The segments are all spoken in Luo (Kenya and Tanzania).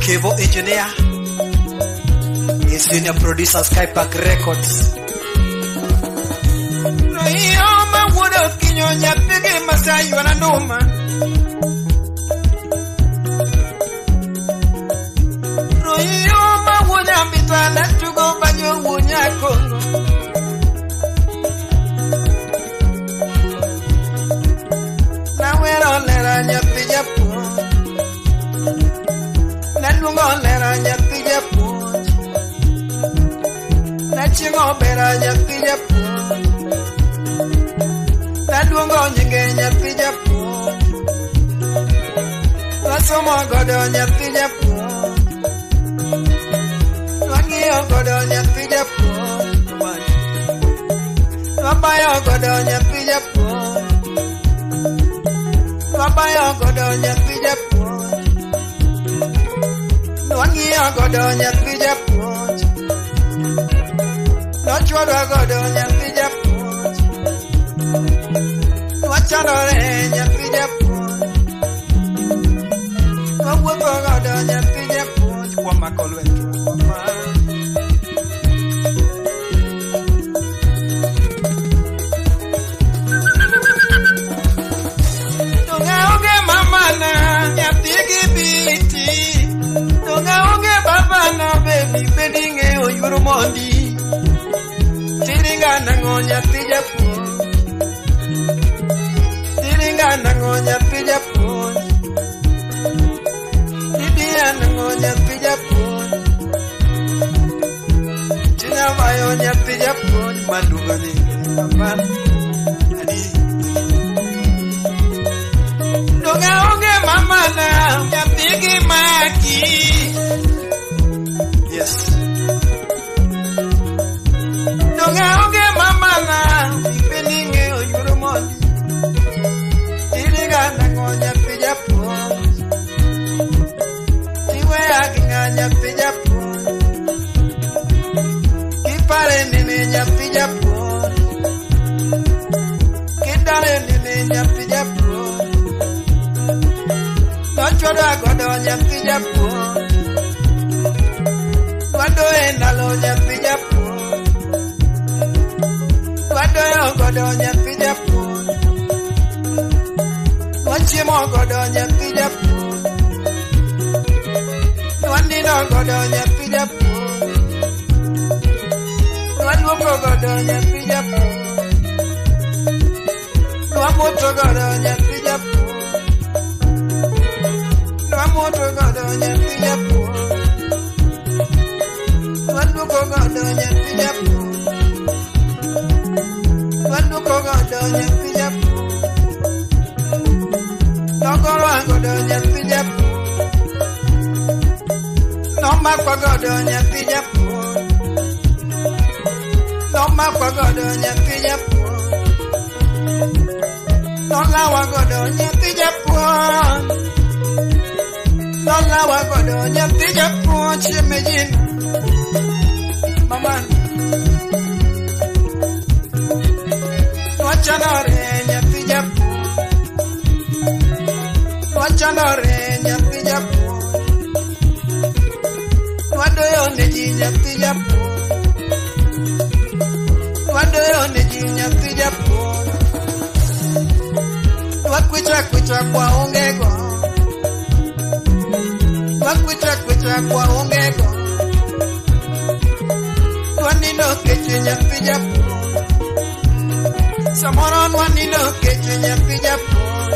Kevo engineer, senior producer Skypark Records. Roiyo mawuodo kinyo nyathigi masaywa nduma. Roiyo mawuonya mitwala tugo banyo wuonya kongo. Nawero lera nyathi japuonj. Naluongo lera nyathi japuonj. Nachiemo bera nyathi japuonj. Naluongo nyinge nyathi japuonj. Wasomo godo nyathi japuonj. Wang'iyo godo nyathi japuonj. Wabayo godo nyathi japuonj. Wabayo godo nyathi japuonj. Wang'iyo godo nyathi japuonj. Nochwadwa godo nyathi japuonj. Wachandore nyathi japuonj. Wawuotho godo nyathi japuonj. Wamako lwetwa mama. Donge onge mamana nyathi gi biti. Donge onge babana baby beding'e oyuoro mondi. Tiringa nang'o nyathi japuonj. Tiringa nang'o nyathi japuonj. Tidia nang'o nyathi japuonj. Chunya bayo nyathi japuonj maluongo nyinge papa. Adi. Donge onge mamana nyathi gi maki. Yes. Donge onge mamana ipening'e oyuoro mondi. Tiringa nang'o nyathi japuonj. Tiweya gi ng'a nyathi japuonj. Kipare nene nyathi japuonj. Kidare nene nyathi japuonj. Nochwadwa godo nyathi japuonj. Wadoye ndalo nyathi japuonj. Wadoyo godo nyathi japuonj. Wachiemo godo nyathi japuonj. Wanindo godo nyathi japuonj. Waluoko godo nyathi japuonj. Wamoto godo nyathi japuonj. Wamoto godo nyathi japuonj. Waluoko godo nyathi japuonj. Waluoko godo nyathi japuonj. Nogorwa godo nyathi japuonj. Nomakwa godo nyathi japuonj. Nomakwa godo nyathi japuonj. Nolawa godo nyathi japuonj. Nolawa godo nyathi japuonj chiemejina. Mama. Wachandore nyathi japuonj. Wachandore nyathi japuonj. Wadoyo ne ji nyathi japuonj. Wadoyo ne ji nyathi japuonj. Wakwicha kwicha kwa onge go. Wakwicha kwicha kwa onge go. Wanindo keche nyathi japuonj. Samoro wanindo keche nyathi japuonj.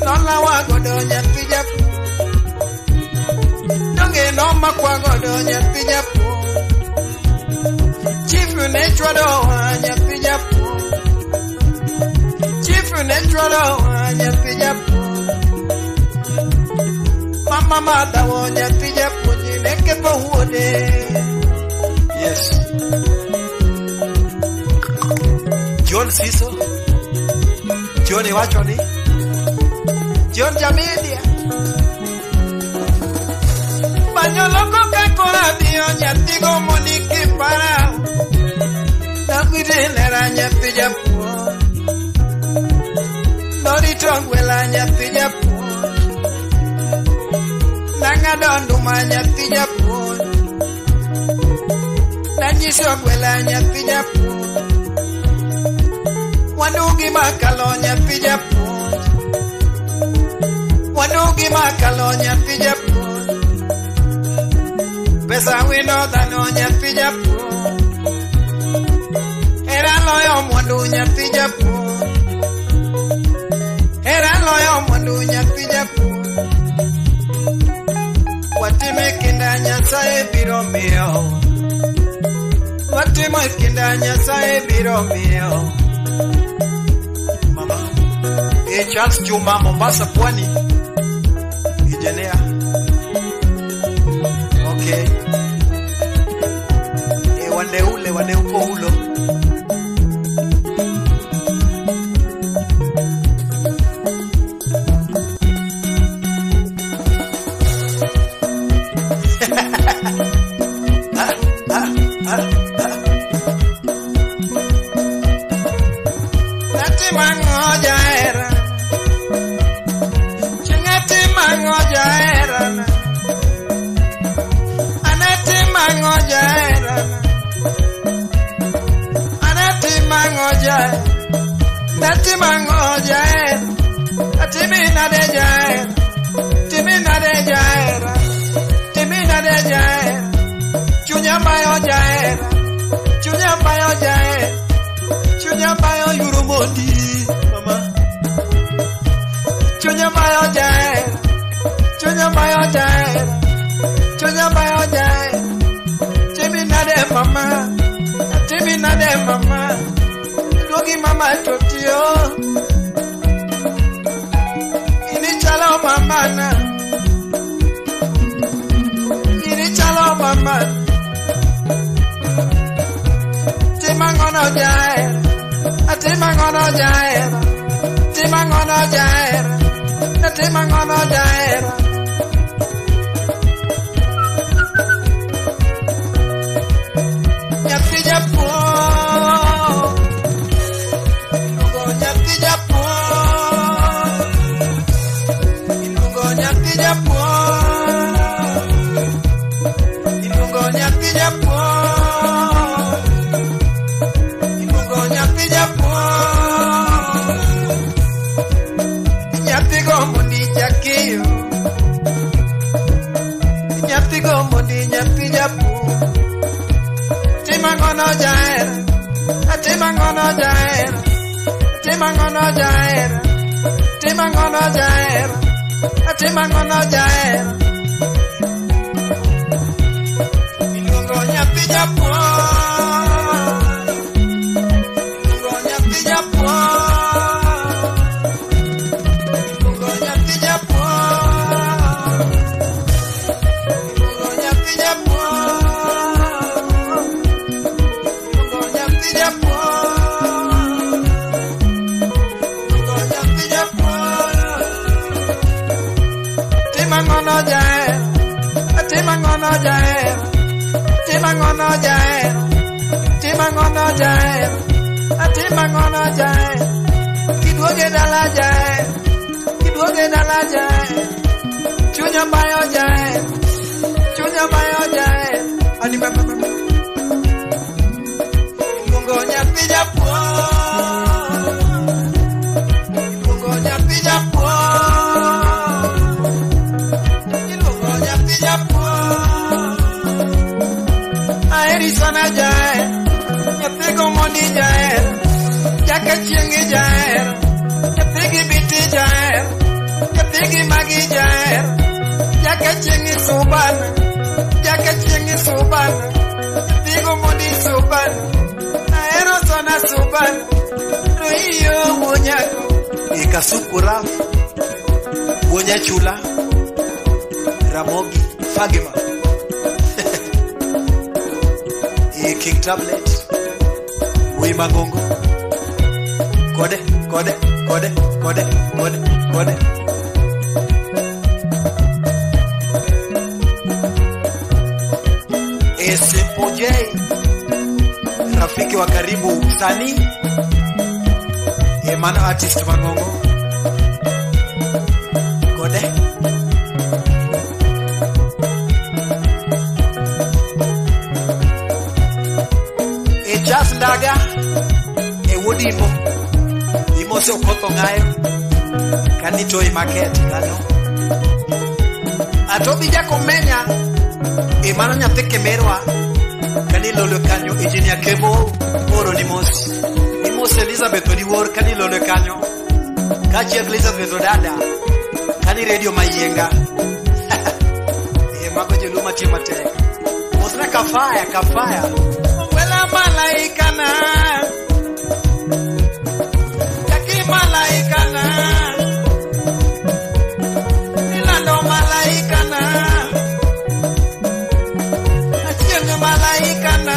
Nolawa godo nyathi japuonj. Donge nomakwa godo nyathi japuonj. Chifu ne chwadowa nyathi japuonj. Chifu ne chwadowa nyathi japuonj. Mama madawo nyathi japuonj ne ketho wuode. Yes. John Siso. John iwacho ni John Jamidia. Banyoloko kakora dio nyathi gomo ni kipara. Nakwite lera nyathi japuonj. Norito gwela nyathi japuonj. Juma nyathi japuonj. Nanyiso gwela nyathi japuonj. Wanugi makalo nyathi japuonj. Wanugi makalo nyathi japuonj. Pesa wino dhano nyathi japuonj. Hera loyo mwandu nyathi japuonj. Hera loyo mwandu nyathi japuonj. Watime kinda Nyasaye biro miyo. Watimo kinda Nyasaye biro miyo. Mama. Charles Juma Mombasa Pwani. Engineer. Okay. Wande ule wande uko ulo. Ikasukura Wonya Chula Ramogi Fagima King Tablet Wimagongo Kode Kode Kode Kode Kode Kode Simple J rafiki wa karibu msanii Emmanuel artist Mangongo Kode Odimbo imose Okoth Ong'ayo kanitoi market kanyo Atobi Jakomenya e mano nyathi Kimirwa kanilolo kanyo Engineer Kebo oro ni mos imos Elizabeth Odiwuor kanilolo kanyo kaachiel gi Elizabeth Odada kani radio Mayienga e mago joluo matiyo matek mosna Kafaya Kafaya Wela malaika na Jaki malaika na Milando malaika na Achieng malaika na